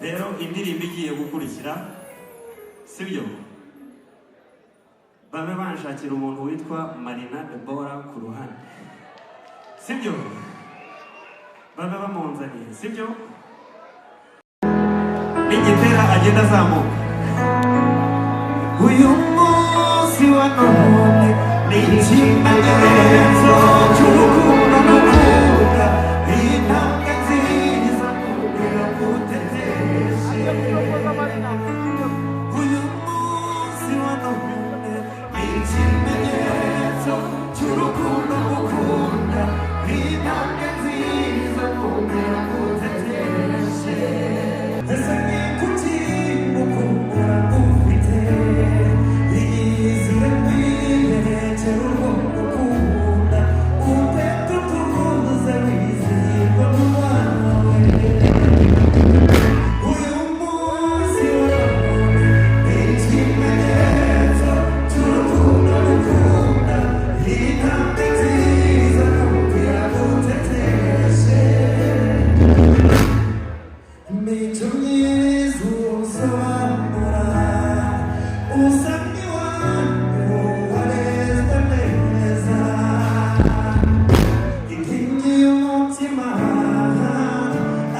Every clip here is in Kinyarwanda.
Rero indirimbo igiye gukurikira, sibyo, babe banshakira umuntu witwa Marina Debora ku ruhande, sibyo, babe bamunzaniye, sibyo, n'igitera agenda azamuka. Uyu munsi wa none ni ikimenyetso cy'urukundo n'ukunda, intambwe nziza kugira ngutegereje. Uyu munsi wa none ni ikimenyetso cy'urukundo ngukunda, intambwe nziza kugira ngutegereje. Ese ni kuki ngukunda ngufite? Iyizire kwiyerekera urwo ngukunda, utete utuze wizihirwa n'uwawe. Uyu munsi wa none ni ikimenyetso cy'urukundo ngukunda, intambwe nziza kugira ngutegereje. Imico myiza usobanura, usa n'iwanyu warezwe neza, inkingi y'umutima,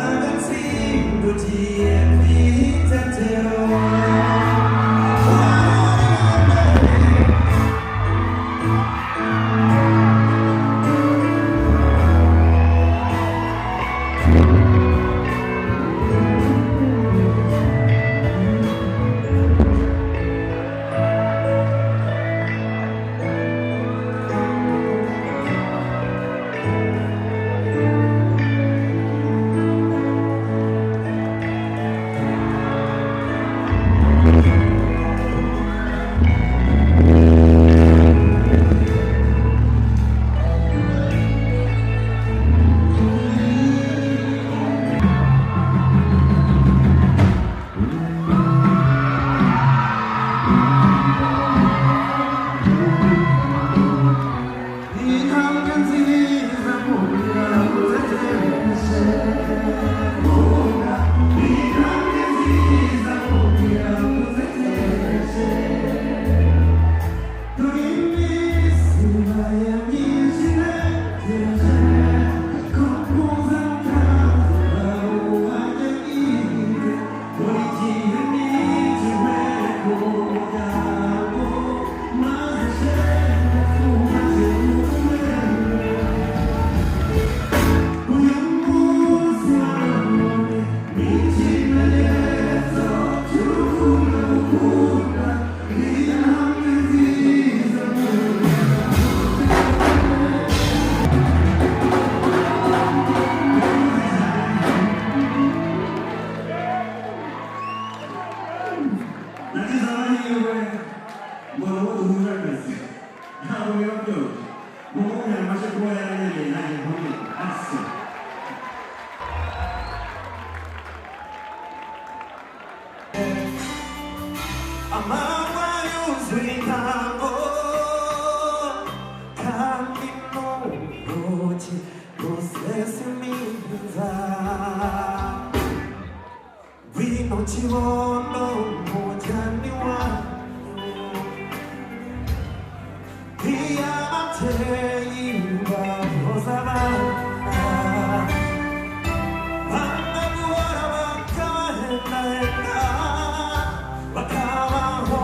agatsindo ugiye kwitetero. Intambwe nziza kugira ngutegereje, intambwe nziza kugira ngutegereje. Dore iminsi ibaye myinshi ntegereje ko muza mukaza uwanjye bwite, buri gihe nijime ku muryango maze shenge twubake ubumwe. Uyu munsi wa none ni ikimenyetso cy'urukundo ngukunda, intambwe nziza. Nagize amahirwe mbona uwo duhuje akazi, ntabwo biba byoroshye. Umuhungu yamaze kuba yaranyemeye, nanjye nkomeye hasi. Amanywa yuzuye intango kandi n'ubuki busesa iminza. Ngwino kibondo mujyane iwanyu, iyo ababyeyi bahoza abana banga guhora bakabahendahenda, bakabaho.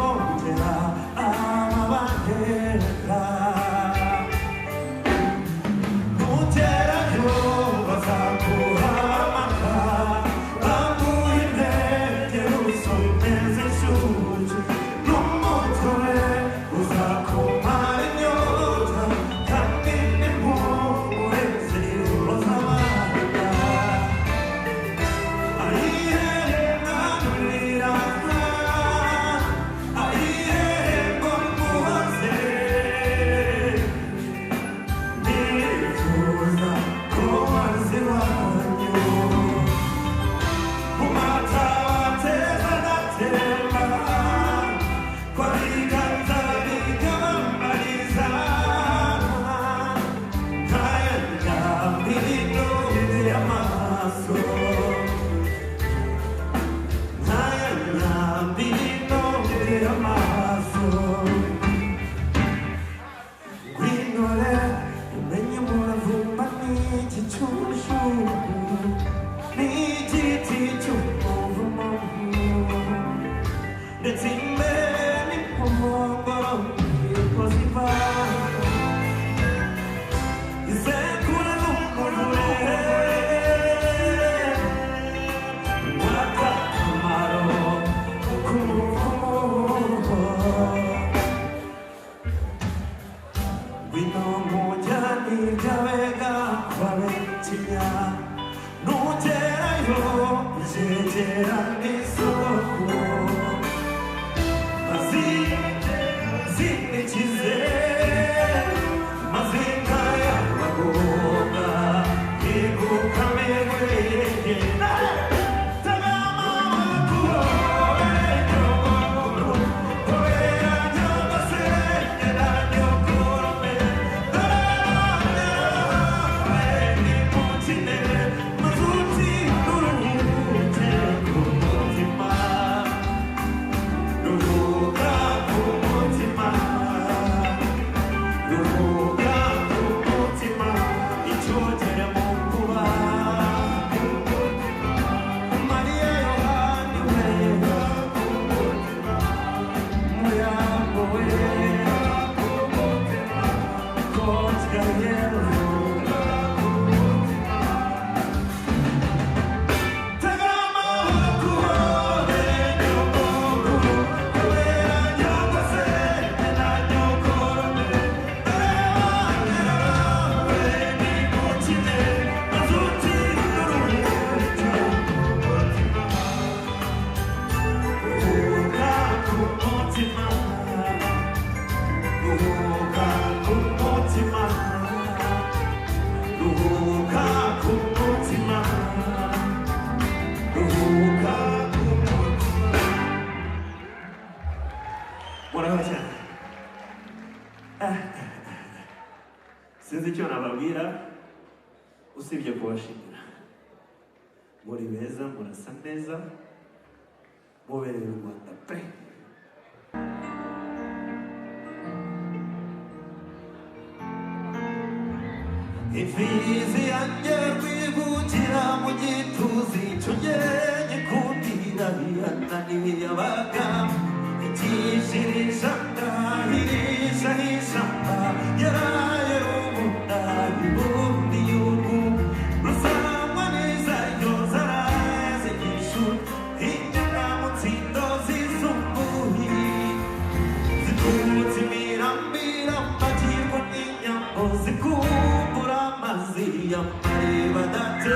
Sinzi icyo nababwira usibye kubashimira. Muri beza, murasa neza, mubereye u Rwanda pe. Imfizi yanjye rwivugira mu gituza, icyo nyikundira bihananiye abagabo, itishirisha ndahirisha ishyamba yaraye umunani bundi y'urwu rusangwa n'izayo zaraze igishu inyana mu nsindo zisumbuye zitutse imirambira mbagirwa n'inyambo zikumbura amazi y'amareba date.